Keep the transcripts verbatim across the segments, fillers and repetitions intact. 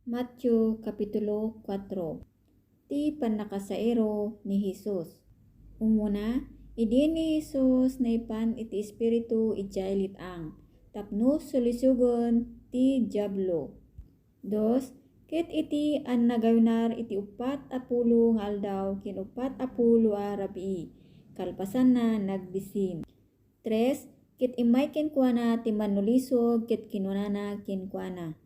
Mateo Kapitulo kuatro. Ti pannakasaero ni Jesus. Umuna, idi ni Jesus naipan iti Espiritu idiay lit-ang, tapno sulisogen ti Diablo. Dos, ket iti annagayunar iti uppat a pulo nga aldaw ken uppat a pulo a rabii, kalpasanna, nagbisin. Tres, ket immay kenkuana ti mannulisog ket kinunana kenkuana,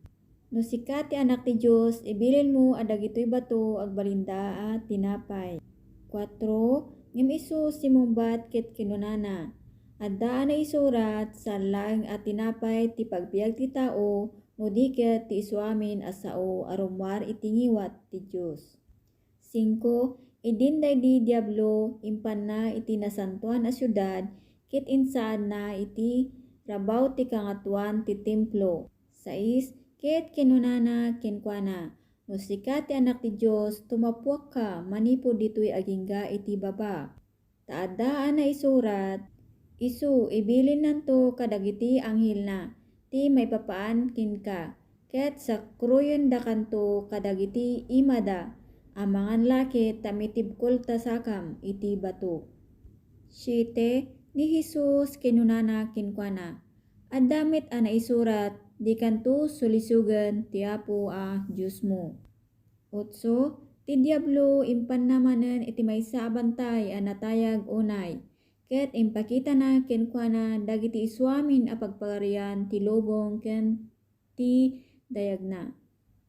"No sika ti Anak ti Dios, ibilinmo a dagitoy bato agbalinda a tinapay." Kuatro, ngem isu simmungbat ket kinunana, "Adda a naisurat, saan laeng a tinapay ti pagbiag ti tao, no di ket ti isuamin a sao a rummuar iti ngiwat ti Dios." Singko, idin daydi Diablo, impanna iti nasantoan a siudad, ket insaadna iti rabaw ti kangatoan ti templo. Sais, ket kinunana kenkuana, "No sika ti Anak ti Dios, tumapuakka manipud ditoy agingga iti baba. Ta adda a naisurat, 'Isu, ibilinnanto kadagiti anghelna ti maipapaan kenka, ket sakruyendakanto kadagiti imada. Amangan la ket ta mitibkoltasakam iti bato." Siete, ni Jesus kinunana kenkuana, "Adda met a naisurat, 'Dikanto sulisogen ti Apo a Diosmo.'" Otso, ti Diablo impanna manen iti maysa a bantay a natayag unay, ket impakitana kenkuana dagiti isuamin a pagpagarian ti lubong ken ti dayagna.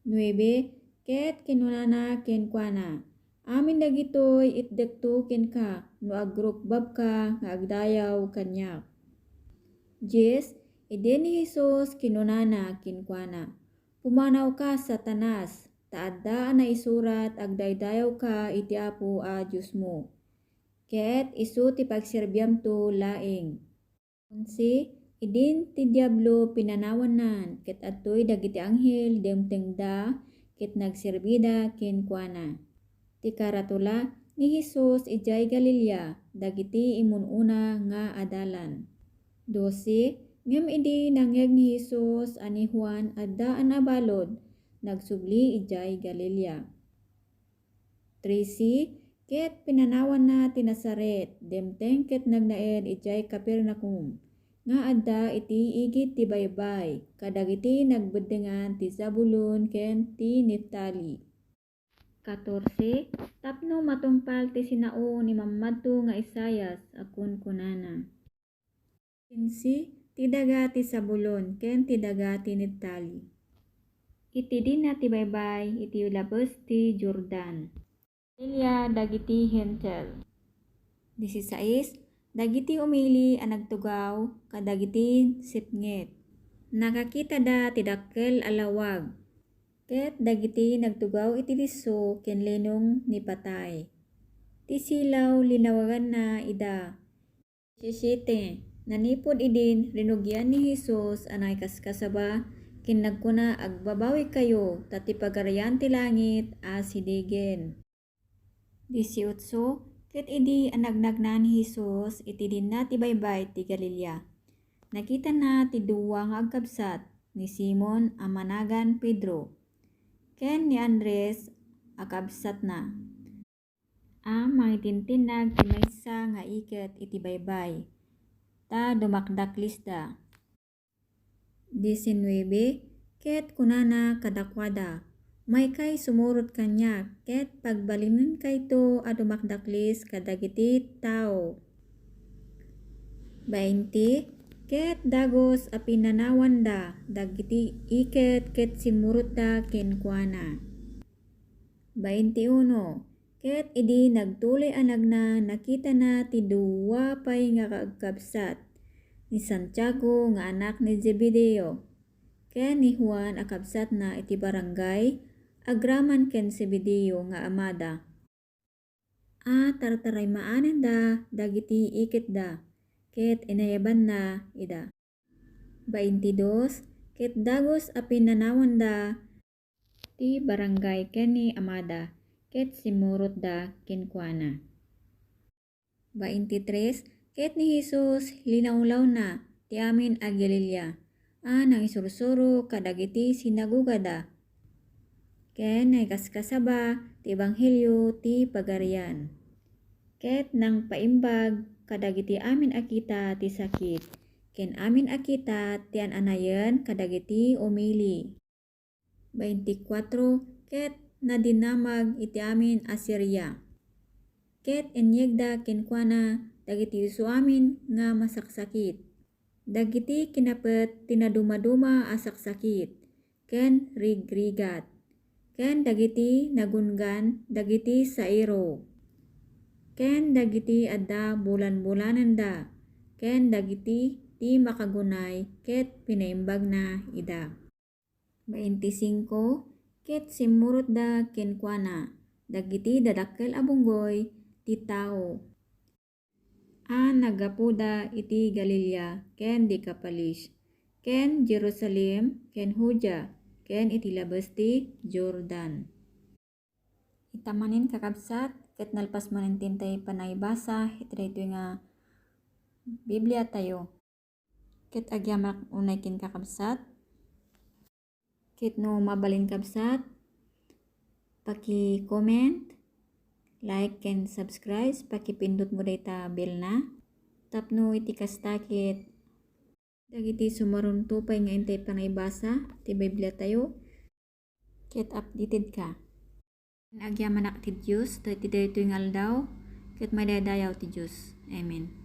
Nuebe, ket kinunana kenkuana, "Amin dagitoy itdekto kenka no agrukbabka nga agdayaw kaniak." Dies, idi ni Jesus kinunana kenkuana, "Pumanawka, Satanas, ta adda a naisurat, 'Agdaydayawka iti Apo a Diosmo, ket isu ti pagserbiamto laeng.'" Onse, idin ti Diablo pinanawannan, ket adtoy dagiti anghel dimtengda ket nagserbida kenkuana. Ti karatula ni Jesus idiay Galilea, dagiti immun-una nga adalan. Dose, ngem idi nangngeg ni Jesus a ni Juan adda a nabalud, nagsubli idiay Galilea. Trese, ket pinanawanna ti Nazaret, dimteng ket nagnaed idiay Capernaum, nga adda iti igid ti baybay, kadagiti nagbeddengan ti Zabulon ken ti Neftali. Katorse, tapno matungpal ti sinao ni mammadto nga Isaias a kunkunana, "Kinse, ti daga ti Zabulon ken ti daga ti Neftali, iti dina ti baybay iti labes ti Jordan, Galilea dagiti Hentil." Disisais, dagiti umili a nagtugaw kadagiti sipnget. Nakakitada ti dakkel a lawag, ket dagiti nagtugaw iti disso ken linong ni patay. Ti silaw linawaganna ida. Disisiete, nanipud idin, rinugian ni Jesus a nakikaskasaba, ken nagkuna, "Agbabawikayo, ta ti Pagarian ti langit a sidegen." Disiotso, ket idi a nagnagna ni Jesus iti dina ti baybay ti Galilea, nakitana ti dua nga agkabsat, ni Simon a managan Pedro, ken ni Andres a kabsatna, a mangitintinnag ti maysa nga iket iti baybay, ta dumakdaklisda. Disinnuebe, ket kunana kadakuada, "Umaykay sumurot kaniak, ket pagbalinenkayto a dumakdaklis kadagiti tao." Bainte, ket dagus a pinanawanda dagiti iket ket simmurotda kenkuana. Bainte uno, ket idi nagtuloy a nagna, nakitana ti dua pay nga agkabsat, ni Santiago nga anak ni Zebedeo, ken ni Juan a kabsatna iti barangay, agraman ken Zebedeo nga amada, a tartaraymaananda dagiti iketda, ket inayabanna ida. Baintidos, ket dagus a pinanawanda ti barangay ken ni amada, ket simmurotda kenkuana. Baintitres, ket ni Jesus linawlawna ti amin a Galilea, a nangisursuro kadagiti sinagogada, ken naikaskasaba ti ebanghelio ti Pagarian. Ket nangpaimbag kadagiti amin a kita ti sakit, ken amin a kita ti an-anayen kadagiti umili. Baintikwatro, ket nadinamag iti amin a Siria. Ket inyegda kenkuana dagiti isuamin nga masaksakit, dagiti kinapet ti nadumaduma a saksakit, ken rigrigat, ken dagiti nagungan dagiti sairo, ken dagiti adda bulanbulanenda, ken dagiti ti makagunay ket pinaimbagna ida. Baintisinko, ket simmurotda kenkuana dagiti dadakkel a bunggoy ti tao a naggapuda iti Galilea ken Decapolis, ken Jerusalem, ken Judea, ken iti labes ti Jordan. Ita manen, kakabsat, ket nalpas manen ti intay panangibasa iti daytoy nga Biblia tayo. Ket agyamanak unay ken kakabsat. Ket no mabalin, kabsat, paki-comment, like, ken subscribe, pakipindutmo dayta bell-na. Tapno iti kasta ket dagiti sumaruno pay nga intay panangibasa ti Biblia tayo, ket updated ka. Agyamanak ti Dios, ta iti daytoy nga aldaw, ket madaydayaw ti Dios. Amen.